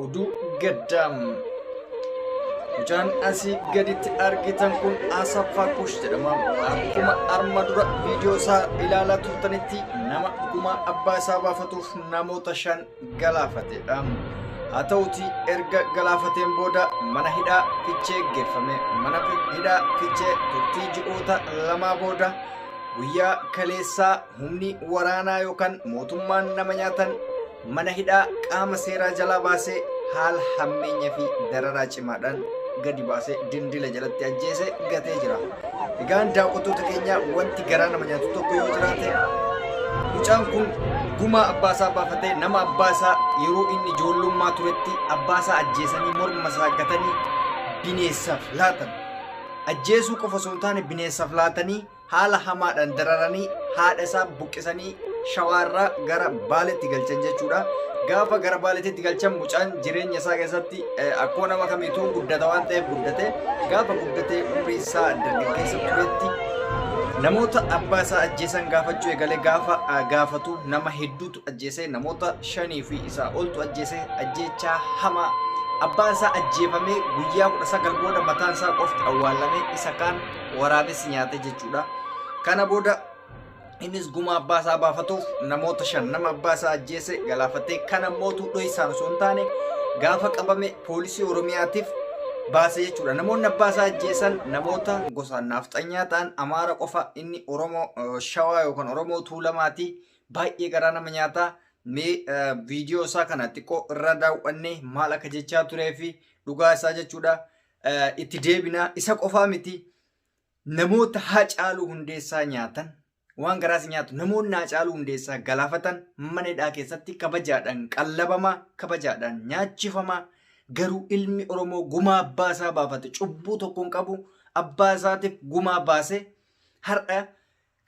Oduu gaddaa. Mucaan asii gaditti argitan kun Asaffaa Kush jedhama. Akkuma arma dura viidiyoo isaa ilaalaa turtanitti nama gumaa abbaa isaa baafatuuf namoota 5 galaafatedha. Haa ta'uti erga galaafateen booda mana hidhaa Fichee geeffame. Mana hidhaa Fichee turtii ji'oota 2 booda guyyaa kaleessaa humni waraanaa yookaan mootummaan nama nyaatan mana hidhaa qaama seeraa jalaa baasee haala hammeenya fi dararaa cimaadhaan gadi baasee dindila jalatti ajjeese gatee jira. Egaan daawwattoota keenya, wanti garaa nama nyaatu tokko yoo jiraate, mucaan kun gumaa abbaa isaa baafatee nama abbaa isaa yeroo inni ijoollummaa turetti abbaa isaa ajjeesanii morma isaa gatanii bineessaaf laatan. Ajjeesuu qofa osoo hin taane bineessaaf laatanii haala hamaadhaan dararanii haadha isaa buqqisanii Shawaarraa gara Baaletti galchan jechuudha. Gaafa gara Baaletti galchan mucaan jireenya isaa keessatti akkuma nama kamiituu guddata waan ta'eef guddate. Gaafa guddatee umrii isaa dargaggeessa turetti namoota abbaa isaa ajjeesan gaafachuu eegale. Gaafa gaafatu nama hedduutu ajjeese, namoota 5 fi isaa oltu ajjeese. Ajjeechaa hamaa, abbaan isaa ajjeefamee guyyaa 19 booda mataan isaa qofti awwaalame, isa kaan waraabessi nyaate jechuudha. Kana booda innis gumaa abbaa isaa baafatuuf namoota 5 nama abbaa isaa ajjeese galaafatee, kana mootuu dhoysaan osoo hin taane gaafa qabame poolisii Oromiyaatiif baase jechuudha. Namoonni abbaa isaa ajjeesan namoota gosaan naafxanyaa ta'an, Amaara qofa, inni Oromoo Shawaa yookaan Oromoo Tuulamaati. Baay'ee garaa nama nyaata. Mee viidiyoo isaa kana xiqqoo irra daawwannee maal akka jechaa turee fi dhugaa isaa jechuudha. Itti deebina. Isa qofaa miti, namoota Haacaaluu Hundeessaa nyaatan, waan garaas nyaatu, namoonni Haacaaluu Hundeessaa galaafatan mana hidhaa keessatti kabajaadhaan qallabamaa, kabajaadhaan nyaachifamaa, garuu ilmi Oromoo gumaa abbaa isaa baafate, cubbuu tokko hin qabu, abbaa isaatiif gumaa baase, har'a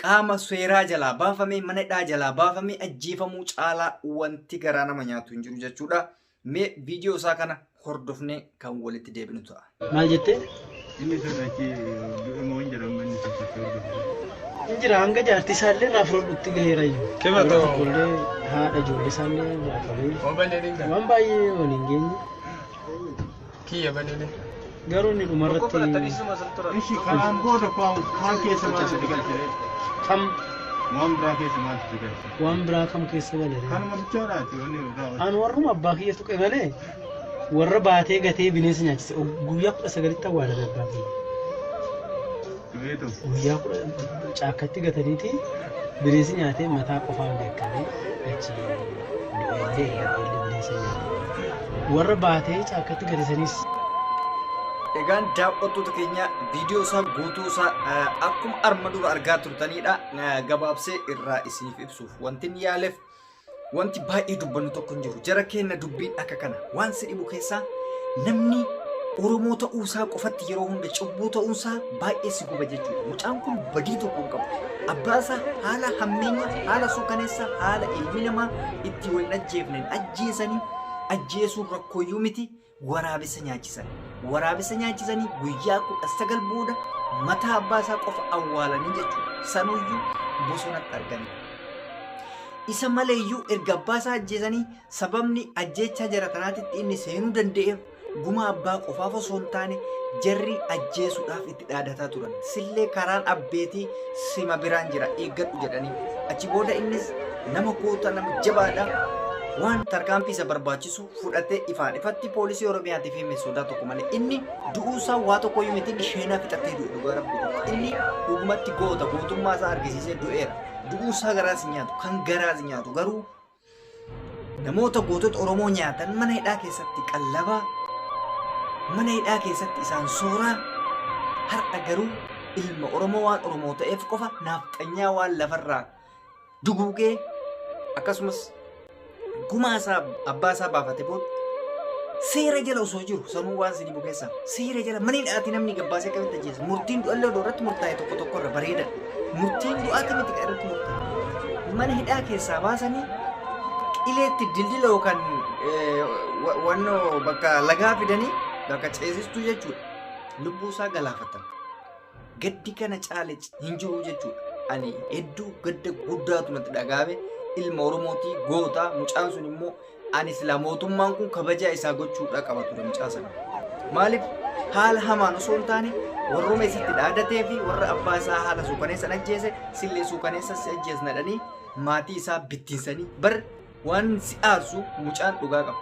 qaama seeraa jalaa baafamee, mana hidhaa jalaa baafamee ajjeefamuu caalaa wanti garaa nama nyaatu hin jiru jechuudha. Mee viidiyoo isaa kana hordofnee kan walitti deebinu ta'a. Maal jettee? Inni sun achi du'e moo hin jedhamu, inni sun achi hordofu. Hin jira, hanga jaartii isaallee irraa fudhadhutti gaheera iyyuu. Kima Yeroo ta'u. tokkollee haadha ijoollee isaallee irraa qabee Obalelin kan. waan baay'ee waliin geenye. Kiyya balele. Garuu inni dhumarratti Ishi kanaan booda kaan keessa maaltu si galche? Kam? Waan biraa keessa maaltu si galche? Waan biraa kam keessa gale? Kanuma bichaadhaati wanni biraa. An warruma abbaa kiyya tuqe malee, warra baatee gatee bineensa nyaachise, guyyaa 19tti awwaalame abbaan kiyya. Du'eetu. Guyyaa kudha caakkatti gataniiti bineensi nyaatee mataa qofaan beekamee achi du'eellee erga du'eellee bineensa nyaate. Warra baatee caakkatti gate sanis. Egaan daawwattoota keenya, viidiyoo isaa guutuu isaa akkuma arma dura argaa turtanidha. Gabaabsee irraa isiniif ibsuuf wanti inni yaaleef, wanti baay'ee dubbannu tokko hin jiru. Jara keenya, dubbiin akka kana waan si dhibu keessaa namni Oromoo ta'uusaa qofatti yeroo hunda cubbuu ta'uunsaa baay'ee si guba jechuudha. Mucaan kun badii tokko hin qabu. Abbaa isaa haala hammeenya, haala suukaneessa, haala ilmi namaa itti wal hin ajjeefneen ajjeesanii, ajjeesuun rakkooyyuu miti, waraabessa nyaachisan. Waraabessa nyaachisanii guyyaa 19 booda mataa abbaa isaa qofa awwaalanii jechuudha. Sanuyyuu bosonatti arganii. Isa maleeyyuu erga abbaa isaa ajjeesanii, sababni ajjeechaa jara kanaatitti inni seenuu danda'eef gumaa abbaa qofaaf osoo hin taane, jarri ajjeesuudhaaf itti dhaadataa turan. Sillee karaan abbeetii sima biraan jira, eeggadhu jedhanii. Achi booda innis nama goota, nama jabaadha. Waan tarkaanfii isa barbaachisu fudhatee ifaan ifatti poolisii Oromiyaatiif hime sodaa tokko malee. Inni du'uusaa waa tokkoyyuu miti, inni sheenaa fixatee du'e dhugaa rabbi. Inni dhugumatti goota, gootummaa isaa argisiisee du'eera. Du'uusaa garaas hin nyaatu, kan garaas hin nyaatu garuu namoota gootota Oromoo nyaatan mana hidhaa keessatti qallabaa, mana hidhaa keessatti isaan sooraa, har'a garuu ilma Oromoo waan Oromoo ta'eef qofa naafxanyaa waan lafarraa duguugee akkasumas gumaa isaa abbaa isaa baafate booda seera jala osoo jiru, sanuu waan isin dhibu keessaa seera jala mana hidhaati namni gabbaasee akkamitti ajjeesa? Murtiin du'allee odoo irratti murtaa'e tokko tokko irra bareeda. Murtiin du'aati miti kan irratti murtaa'e, mana hidhaa keessaa baasanii qileetti dildila yookaan wannoo bakka lagaa fidanii, bakka ceesistuu jechuudha, lubbuu isaa galaafatan. Gaddi kana caale hin jiru jechuudha. Ani hedduu gadda guddaatu natti dhagahame. Ilma Oromootii, goota mucaan sun immoo Ani silaa mootummaan kun kabajaa isaa gochuudha qaba ture mucaa sana. Maaliif haala hamaan osoo hin taane warrooma isatti dhaadatee fi warra abbaa isaa haala suukaneessan ajjeese sillee suukaneessa si ajjeesna jedhanii maatii isaa bittinsanii bar waan si aarsu mucaan dhugaa qaba.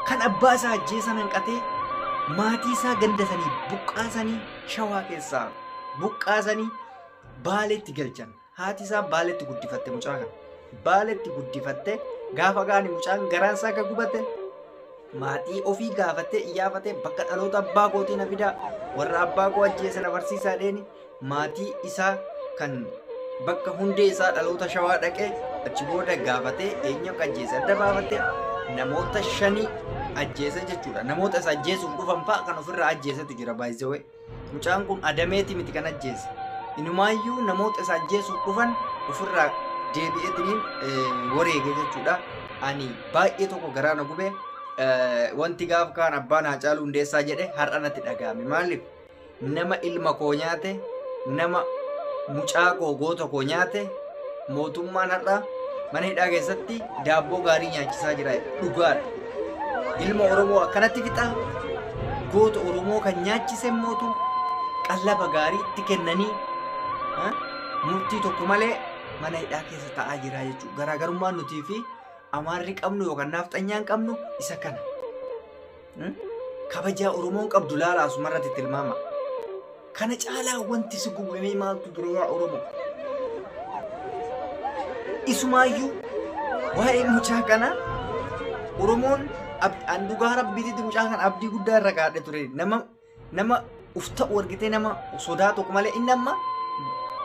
Kan abbaa isaa ajjeesan hanqatee maatii isaa gandasanii buqqaasanii Shawaa keessaa buqqaasanii Baaleetti galchan. Haati isaa Baaleetti guddifatte mucaa kana. Baaleetti guddifatte gaafa gaani mucaan garaan isaa akka gubate maatii ofii gaafattee iyyaafatee bakka dhaloota abbaa kootii na fidaa warra abbaa koo ajjeese na barsiisaa dheeni maatii isaa kan bakka hundee isaa dhaloota Shawaa dhaqee achi booda gaafatee eenyu akka ajjeese adda baafatee namoota 5 ajjeese jechuudha. Namoota isa ajjeesuuf dhufan fa'a kan ofirraa ajjeesetu jira baay'isawee. Mucaan kun adameeti miti kan ajjeese. Inumaayyuu namoota isa ajjeesuuf dhufan ofirraa deebi'eetiniin wareege jechuudha. Ani baay'ee tokko garaa na gube wanti gaaf kaan abbaan Haacaaluu Hundeessaa jedhe har'a natti dhaga'ame. Maaliif nama ilma koo nyaate, nama mucaa koo goota koo nyaate mootummaan har'a mana hidhaa keessatti daabboo gaarii nyaachisaa jira. Dhugaadha. Ilma Oromoo akkanatti fixaa goota Oromoo kan nyaachise mootu qallaba gaarii itti kennanii murtii tokko malee mana hidhaa keessa taa'aa jira jechuudha. Garaagarummaan nutii fi Amaarri qabnu yookaan naafxanyaan qabnu isa kana. Kabajaa Oromoon qabdu laala asumarratti tilmaama. Kana caalaa wanti si gubamee maaltu jira yaa Oromoo? Isumaayyuu waa'ee mucaa kana Oromoon an dhugaa rabbiititti mucaa kana abdii guddaa irra kaadhe ture. Nama uf ta'u argitee nama sodaa tokko malee inni amma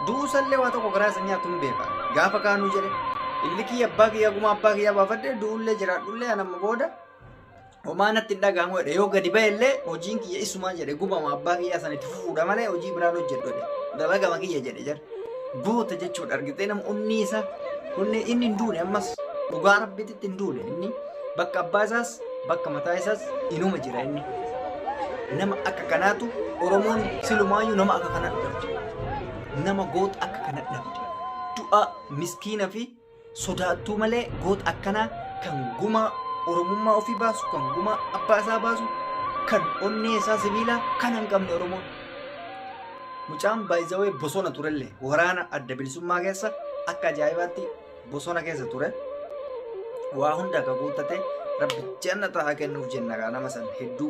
du'uusallee waa tokko garaa isa nyaatu hin beeka. Gaafa kaanuu jedhe illi kiyya abbaa kiyya gumaa abbaa kiyya baafadhe du'ullee jiraadhullee an amma booda homaa natti hin dhaga'amu jedhe. Yoo gadi ba'ellee hojiin kiyya isumaa jedhe gumama abbaa kiyyaa san itti fufuudha malee hojii biraan hojjedhu jedhe. Dalagama kiyya jedhe jara. Goota jechuudha argitee nama onnee isaa onnee inni hin duune ammas dhugaa rabbiititti hin duune inni bakka abbaa isaas bakka mataa isaas inuma jira inni. Nama akka kanaatu Oromoon silumaayyuu nama akka kana dhabde. Nama goota akka kana dhabde. Du'a miskiina fi sodaattuu malee goota akkanaa kan gumaa Oromummaa ofii baasu, kan gumaa abbaa isaa baasu, kan onnee isaa sibiilaa kan hin qabne Oromoon. Mucaan baay'izawee bosona turellee waraana adda bilisummaa keessa akka ajaa'ibaatti bosona keessa ture. Waa hunda akka guuttate rabbi jannata haa kennuuf jenna gaa nama san hedduu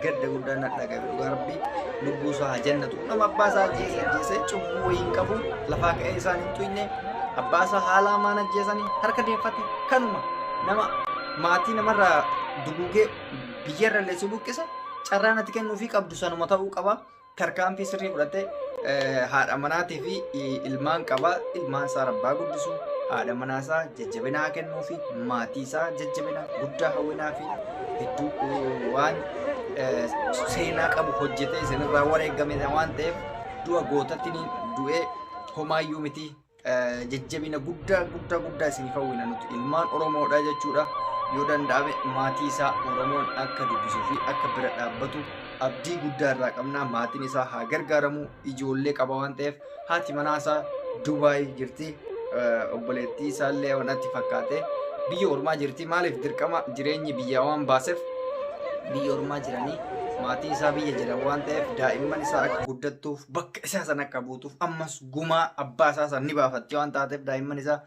gadda guddaa na dhaga'e dhugaa rabbi lubbuu isaa haa jannatu. Nama abbaa isaa ajjeese ajjeese cubbuu wayii hin qabu lafaa ka'ee isaan hin tuyne abbaa isaa haala hamaan ajjeesanii harka deeffate kanuma nama maatii namarraa duguugee biyyarra illee si buqqise carraa natti kennuufii qabdu sanuma ta'uu qaba. Tarkaanfii sirrii fudhate haadha manaatii fi ilmaan qaba. Ilmaan isaa rabbaa guddisu haadha manaa isaa jajjabina haa kennuu fi maatii isaa jajjabina guddaa hawwinaa fi hedduu waan seenaa qabu hojjetee isinirraa wareegame waan ta'eef du'a gootatti du'ee homaayyuu miti. Jajjabina guddaa guddaa guddaa isiniif hawwina nuti ilmaan Oromoodha jechuudha. Yoo danda'ame maatii isaa Oromoon akka dubbisuu fi akka bira dhaabbatu abdii guddaa irraa qabna. Maatiin isaa haa gargaaramu. Ijoollee qaba waan ta'eef haati manaa isaa Dubaay jirti. Obboleettii isaallee natti fakkaate biyya ormaa jirti. Maaliif dirqama jireenyi biyyaa waan baaseef biyya ormaa jiranii maatii isaa biyya jiran waan ta'eef daa'imman isaa akka guddattuuf bakka isaa san akka buutuuf ammas gumaa abbaa isaa san ni baafatti waan taateef daa'imman isaa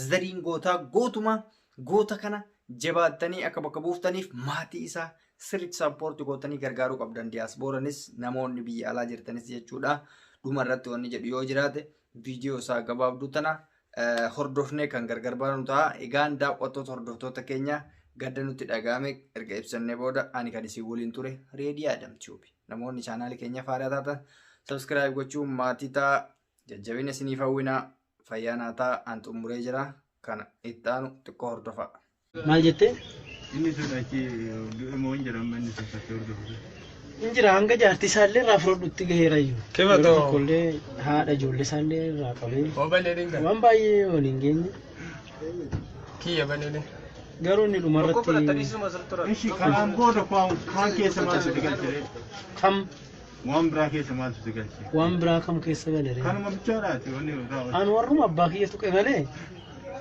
zariin gootaa gootuma goota kana jabaattanii akka bakka buuftaniif maatii isaa sirriitti sappoorti gootanii gargaaruu qabdan diyaasbooranis namoonni biyya alaa jirtanis jechuudha. Dhuma irratti wanni jedhu yoo jiraate viidiyoo isaa gabaabduu tana hordofnee kan gargar baanu ta'a. Egaan daawwattoota hordoftoota keenya gadda nutti dhaga'ame erga ibsannee booda ani kan isin waliin ture Reedii Adam Tube. Namoonni chaanaalii keenya faaraa taatan subscribe gochuun maatii ta'a. Jajjabina isiniif hawwina. Fayyaa naa ta'a. An xumuree jira. Kana itti aanu xiqqoo hordofaa. Maal jettee? Inni sun achi du'e moo hin jedhamu inni sun fakkii hordofu. Hin jira hanga jaartii isaallee irraa fudhadhutti gaheera iyyuu. Kima Yeroo too. tokkollee haadha ijoollee isaallee irraa qabee Obalee dinga. waan baay'ee waliin geenye. Kiyya baneelee. Garuu inni dhumarratti Ishi kanaan booda kaan keessa maaltu si galche? kam Waan biraa keessa maaltu si galche? waan biraa kam keessa galee? Kanuma bichaadhaati wanni raawwatu. An warruma abbaa kiyya tuqe malee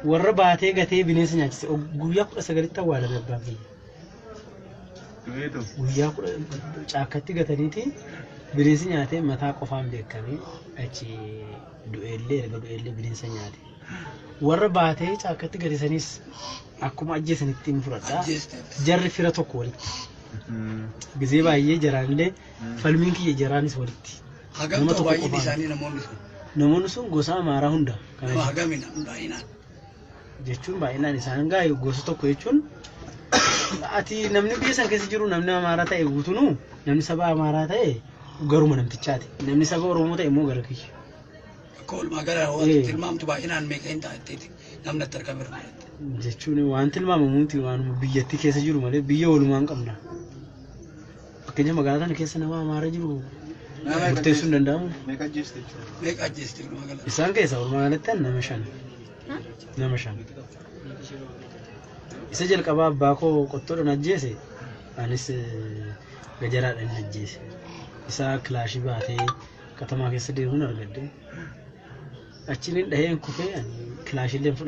Warra baatee gatee bineensa nyaachise guyyaa 19tti awwaalame abbaan kiyya. Du'eetu. Guyyaa kudha caakkatti gataniiti bineensi nyaatee mataa qofaan beekamee achi du'eellee erga du'eellee bineensa nyaate. Warra baatee caakkatti gate sanis akkuma ajjeesanitti hin fudhadha. Jarri fira tokko walitti. Gizee baay'ee jaraanillee falmiin kiyya jaraanis walitti. Hagam Nama ta'u tokko baay'inni qofaan. isaanii namoonni sun? Namoonni sun gosa Amaaraa hunda. Kana Nama hagamina baay'inaan? jechuun baay'inaan isaan gaa gosa tokko jechuun ati namni biyya san keessa jiru namni Amaaraa ta'e guutunuu namni saba Amaaraa ta'e garuma namtichaati. Namni saba Oromoo ta'e immoo gara kiyya. Akka walumaa gala tilmaamtu baay'inaan meeqa hin ta'a jetteeti namni itti argame irra? Jechuun waan tilmaamamuuti waanuma biyyattii keessa jiru malee biyya walumaan qabna. Fakkeenya magaalaa kana keessa nama Amaaraa jiru murteessuu hin danda'amu. Meeqa ajjeeste jechuudha? Meeqa ajjeeste walumaa gala? Isaan keessaa walumaa galatti nama 5. Nama 5. Isa jalqabaa abbaa koo qottoodhaan ajjeese, anis gajaraadhaan ajjeese. Isa kilaashii baatee katamaa keessa deemuun argadde. Achiin dhaheen kufee ani kilaashiillee fudhadhe.